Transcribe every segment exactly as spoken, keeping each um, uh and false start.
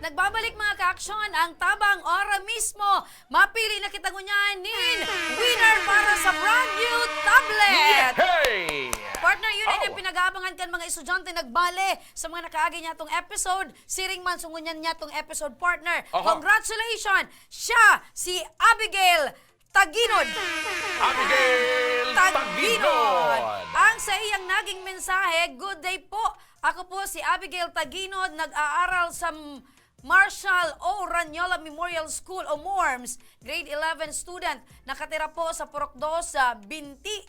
Nagbabalik, mga ka-aksyon, ang tabang ora mismo. Mapili na kita ngunyan nin winner para sa brand new tablet. Yehey! Partner, yun Oh. ang pinag-aabangan kan mga estudyante nagbale sa mga nakaagi niya tong episode. Siring man, so ngunyan niya tong episode, partner. Aha. Congratulations! Siya, si Abigail Taginod. Abigail Taginod. Ang sa iyang naging mensahe, "Good day po. Ako po si Abigail Taginod, nag-aaral sa M-, Marshall O. Ranyola Memorial School o MORMS, grade eleven student. Nakatira po sa Purok dos sa Binti,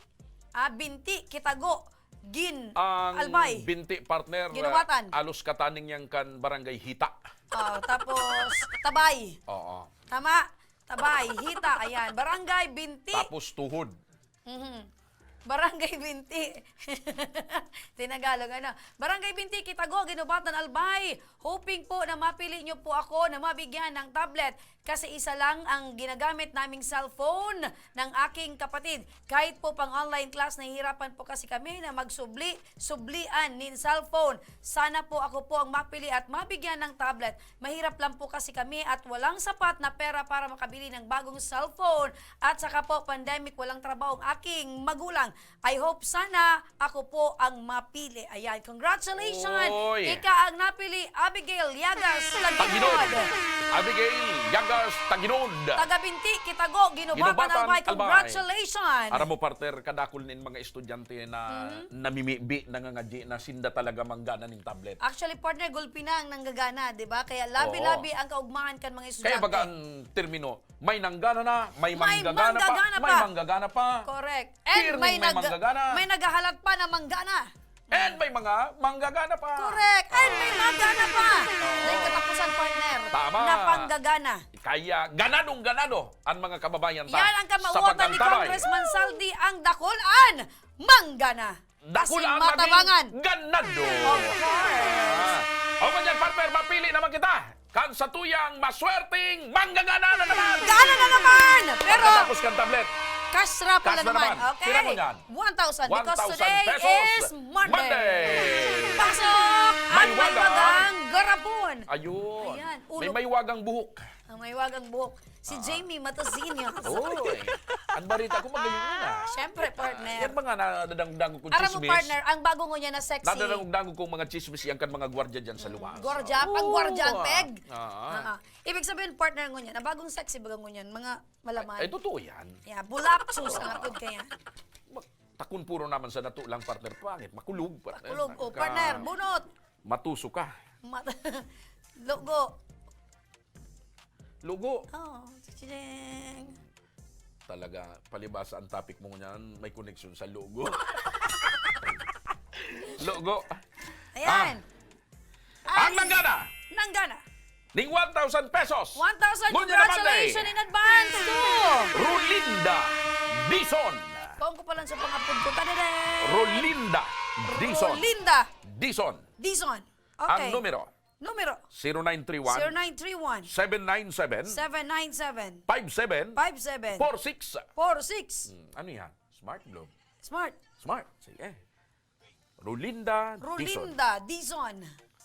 ah, Binti, Kitago, Gin, Ang Albay." Binti, partner, Ginubatan. Ah, alos kataning yan kan Barangay Hita. Oh, tapos, Tabay. Oo. Tama? Tabay, Hita, ayan. Barangay Binti. Tapos tuhod. Mhm. Barangay Binti. Tinagalog, ano? Barangay Binti, Kitago, Ginubatan, Albay. Hoping po na mapili nyo po ako na mabigyan ng tablet kasi isa lang ang ginagamit naming cellphone ng aking kapatid. Kahit po pang online class, nahihirapan po kasi kami na magsubli, sublian nin cellphone. Sana po ako po ang mapili at mabigyan ng tablet. Mahirap lang po kasi kami at walang sapat na pera para makabili ng bagong cellphone. At saka po, pandemic, walang trabaho ang aking magulang. I hope sana ako po ang mapili. Ayan, congratulations! Oy. Ika ang napili, Abigail Yagas Taginod. Taginod. Abigail Yagas Taginod. Taga Binti, Kitago, Ginubatan, Ginubatan, Albay. Albay. Congratulations! Aram mo, partner, kadakul nin mga estudyante na Mhm. namimibi, nangangadyi na sinda talaga manggana ning tablet. Actually, partner, gulpi na ang nanggagana, di ba? Kaya labi-labi ang kaugmahan kan mga estudyante. Kaya baga ang termino, may nanggana na, may May manggagana pa, manggagana may pa. manggagana pa. Correct. And Pirming may, may nag- manggagana. may naghahalat pa na manggana. And may mga manggagana pa. Correct. And may manggana pa. May katapusan, partner. Tama. Na panggagana. Kaya ganadong ganado ang mga kababayan ta. Yan ang sa kamauwatan ni pagkantabay. Congressman Saldi, ang dakul-an manggana. Dakul Kasi ang matabangan. naging ganado. Of course. Ah. O, ngunyan, partner, mapili naman kita. Kan satuyang maswerteng manggagana na naman. Gana na naman! Pero, Pagkatapos kan tablet. cash raffle Cash na na naman. naman. Okay? Pira ngunyan? One thousand. Because One thousand today pesos. is Monday. Monday. Pasok ang Maywagang maywagang garapon. Ayun. Ayan, May ulo. Maywagang buhok. Ang maywagang buhok. Si Jamie Matazinios. Oy. Ang barita ko magayon na. Siyempre, partner. Yan mga nadadangdang kong Aram mo, chismis. Partner, ang bago ngunyan na sexy. Nadadangdang kong mga chismis yan kan mga gwardiya dyan sa luwas. Gwardiya, pang gwardiya ang Oo. peg. Ah. Ah, ah. Ibig sabihin, partner, ngunyan, ang bagong sexy baga ngunyan, mga malaman. Ay, totoo yan. Yeah, bulapsus ang atod kaya. Takun puro naman sa nato lang, partner. Pangit, makulog, partner. Kulog, o, Ka- partner, bunot. Matuso ka. Mat- Lugo. Lugo. Oh, chiching. Talaga, palibasa ang topic mo niyan, may koneksyon sa lugo. Lugo. Ayan. Ang nanggana Nanggana. ning one thousand pesos. One thousand, Ngunyan naman, congratulations eh. In advance to Rolinda Dizon. Kaon ko pa lang sa pangapod ko. Tadadang! Rolinda Dizon. Rolinda Dizon. Dizon. Ang Okay. numero, Numero. zero nine three one, Zero nine three one, seven nine seven, seven nine seven, five seven, five seven, four six. four six. Hmm, ano yan? Smart, Globe. Smart. Smart. Sige. Rolinda Dizon. Rolinda Dizon.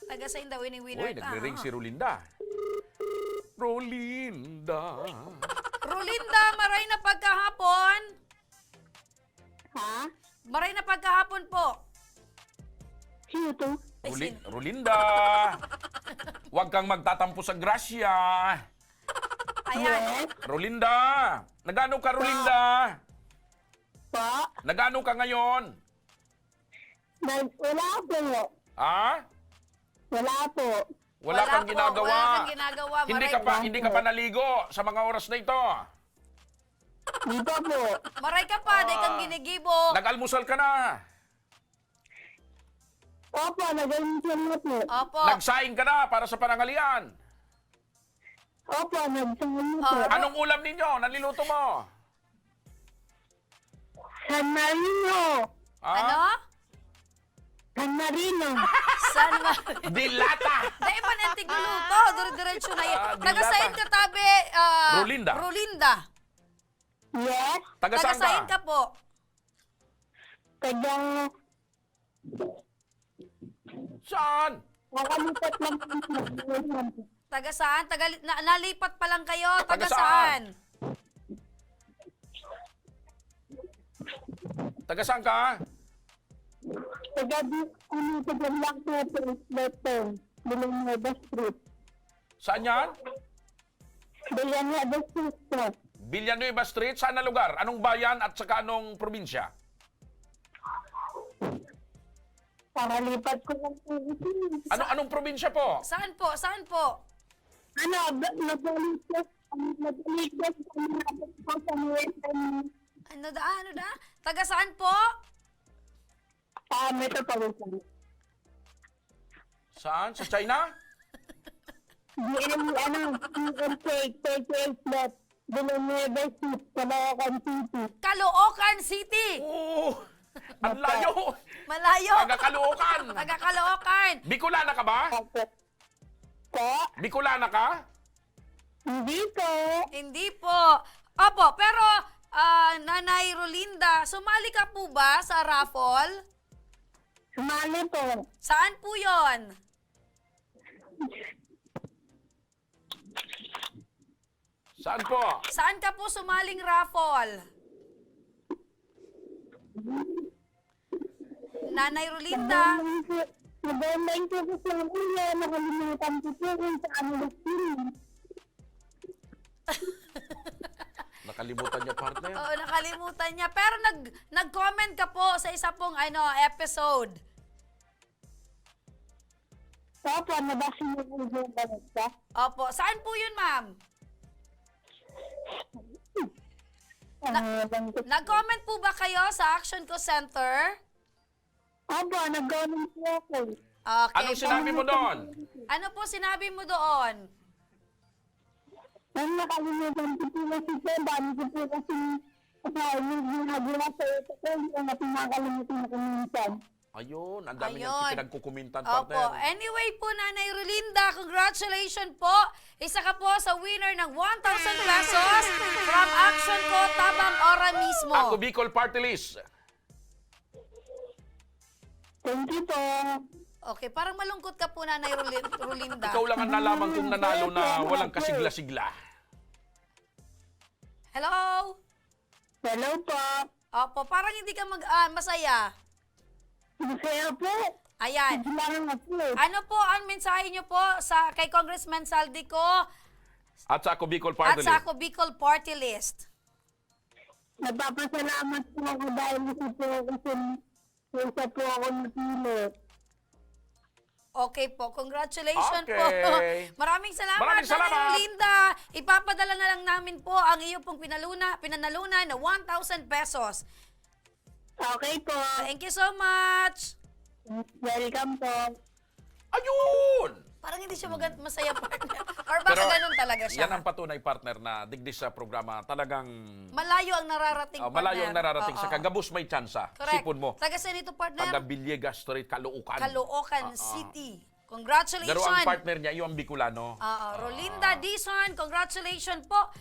Taga sa inda, winning winner Uy, ka, nagre-ring ha? Si Rolinda. Rolinda. Rolinda, maray na pagkahapon. Ha? Maray na pagkahapon po. Sino to? Ay, Roli- sino? Rolinda. Huwag kang magtatampo sa grasya. Ayan. Yes. Rolinda. Nagano ka, Rolinda? Po? Nagano ka ngayon? Nag, wala po. Ha? Wala po. Wala, kang po, ginagawa. Wala kang ginagawa. Hindi Maray ka pa, po. Hindi ka pa naligo sa mga oras na ito. Di pa po. Maray ka pa, di kang Ah. ginigibo. Nag-almusal ka na. Opo, nag-almusal na po. Opo. Nagsaing ka na para sa panangalian. Opo, nagsaing na po. Ah. Anong ulam ninyo? Naniluto mo? San Marino. Ah? Ano? San Marino. San Mar- Dilata! Dahil pa nang tigluluto, dire-diretso na yan. Ah, Taga dilata. Sain ka, tabi? Ah, Rolinda. Rolinda. Yes. Taga Taga saan ka? Sain ka po? Taga, Saan? nakalipat lang po. Taga saan? Taga, na, nalipat pa lang kayo. Taga Taga saan? saan? Taga saan ka? Taga di-, ano, taga Blanco, Leto, Villanueva Street. Saan yan? Villanueva Street po. Villanueva Street, saan na lugar? Anong bayan at saka anong probinsya? Kakalipat ko lang po ito. Ano, Sa- anong probinsya po? Saan po? Saan po? Ano, ba-, Nabaliches, ano, Nabaliches, ano, Nabaliches, ano, Ano da? Ano da? Taga saan po? Ah, Metropolitan. Saan? Sa China? G L, ano, G L K, K K H lot, Villanueva Street, Caloocan City. Caloocan City! Oo! Ang Opo. layo! Malayo! Taga Caloocan! Taga Caloocan! Bicolana ka ba? Opo. Po? Bicolana ka? Hindi po. Hindi po. Opo, pero, ah, Nanay Rolinda, sumali ka po ba sa raffle? Sumali po. Saan po yon? Saan po? Saan ka po sumaling raffle? Nanay Rolinda? Nag-online po, nag-online po kasi ako, eh, nakalimutan ko po kung saan ulit yun. Nakalimutan niya, partner? Oo, nakalimutan niya. Pero nag-, nag-comment ka po sa isa pong, ano, episode. Opo, nabasa niyo po yung balita? Opo. Saan po yun, ma'am? Na-, Ah, bangkit. nag-comment po ba kayo sa Action Call Center? Opo, nag-comment po ako. Okay. Anong sinabi mo doon? Ano po sinabi mo doon? Ang nakalimutan ko po kasi po, dami ko po kasi sa ginagawa sa ito ko, hindi ko na pinakalimutan ko minsan. Ayun, ang dami niyang Ayun. pinagkukumintan, Opo. partner. Anyway po, Nanay Rolinda, congratulations po. Isa ka po sa winner ng one thousand pesos from Action Co. Tabang Ora mismo. Ako, Bicol Party List. Thank you po. Okay, parang malungkot ka po, Nanay Rolin-, Rolinda. Ikaw lang ang nalaman kong nanalo na Yes, yes, walang yes. kasigla-sigla. Hello? Hello po. Opo, parang hindi ka mag-, ah, masaya. Masaya po. Ayan. Sige lang ako. Ano po ang mensahe niyo po sa, kay Congressman Zaldy Co At sa Ako Bicol Party at sa List. Ako Bicol Party List? Nagpapasalamat po ako dahil isa po ako sa, isa po ako napili. Okay po. Congratulations po. Okay. Maraming salamat, Maraming salamat. Nanay Linda. Ipapadala na lang namin po ang iyo pong pinaluna-, pinanalunan na one thousand pesos. Okay po. Thank you so much. Welcome po. Ayun! Parang hindi siya magan-, masaya, partner. Or baka Pero ganun talaga siya. Yan ang patunay, partner, na digdi sa programa, talagang Malayo ang nararating, Oh, malayo ang partner. nararating sa Oo. kagabos may tsansa. Correct. Sipon mo. Taga saan ito, partner? Taga Villegas Street, Caloocan. Caloocan Ah, ah. City. Congratulations. Pero ang partner niya, yung Bicolano. Oo, Ah. Rolinda Dizon, congratulations po.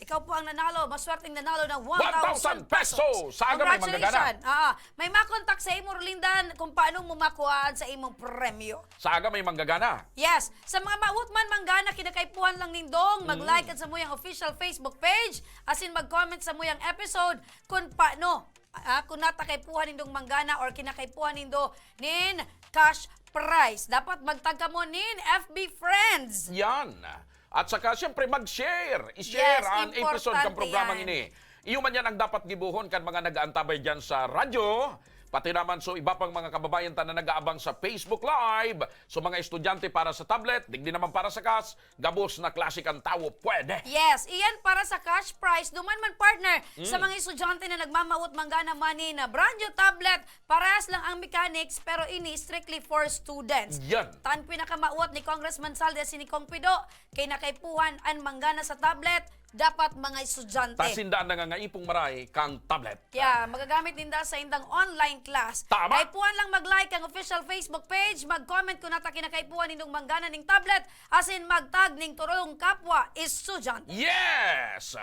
Ikaw po ang nanalo, maswerteng nanalo ng one thousand One thousand pesos. pesos. Sa aga may manggagana. Congratulations. Ah, may makontak sa imo, Rolinda, kung paano mo makuhaan sa imong premyo. Sa aga may manggagana. Yes. Sa mga mawot man manggana, kinakaipuhan lang nindong Mm. mag-like at sa muyang official Facebook page, asin mag-comment sa muyang episode kung paano, ah, kung natakaipuhan nindong manggana or kinakaipuhan nindo nin cash prize. Dapat magtag kamo nin F B friends. Yan. At saka, siyempre, mag-share. I-share Yes, ang episode importante kang programang yan. ini. Iyo man yan ang dapat gibohon kan mga nag-aantabay dyan sa radyo. Pati naman so iba pang mga kababayan ta na nag-aabang sa Facebook Live. So, mga estudyante para sa tablet, digdi naman para sa cash, gabos na klase kan tawo, pwede. Yes, iyan para sa cash prize. Duman man, partner, sa Mm. mga estudyante na nagmamawot manggana man nin brand new tablet, parehas lang ang mechanics, pero ini strictly for students. Yan. Tan pinakamawot ni Congressman Zaldy asin ni Cong Pido, kay nakaipuhan an manggana sa tablet, dapat mga estudyante. Ta sinda an nangangaipong maray kang tablet. Kaya magagamit ninda sa indang online class. Tama. Kaipuhan lang mag-like ang official Facebook page, mag-comment kung nata kinakaipuhan nindong manggana ning tablet, asin magtag ning turong kapwa estudyante. Yes!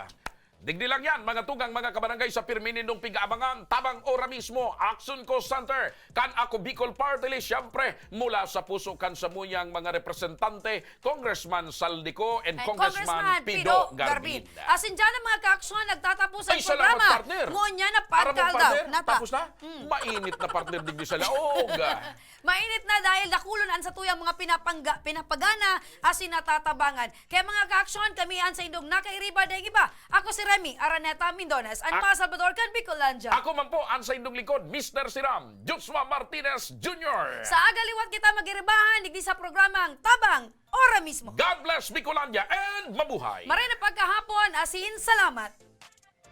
Digdi lang yan, mga tugang, mga kabarangay, sa pirmi nindong pig-aabangan, tabang ora mismo, Action Call Center, kan Ako Bicol Party List, siyempre, mula sa puso kan samuyang mga representante, Congressman Saldico and Congressman Pido Garbin. Asin dyan ang mga kaaksyon, nagtatapos ang programa. Ay, salamat, partner. Ngunyan na pagkaldaw. Tapos na? Mainit na, partner, digdi sa laog. Mainit na dahil dakulon an satuyang mga pinapangga-, pinapagana asin natatabangan. Kaya, mga kaaksyon, kami an saindong nakairiba daing iba. Ako si Remy Araneta Mindones, an mga Salvador kan Bicolandia. Ako man po an saindong lingkod, Mister Siram, Joshua Martinez Junior. Sa aga liwat kita magiribahan digdi sa programang Tabang Ora Mismo. God bless Bicolandia and mabuhay! Maray na pagkahapon, asin salamat.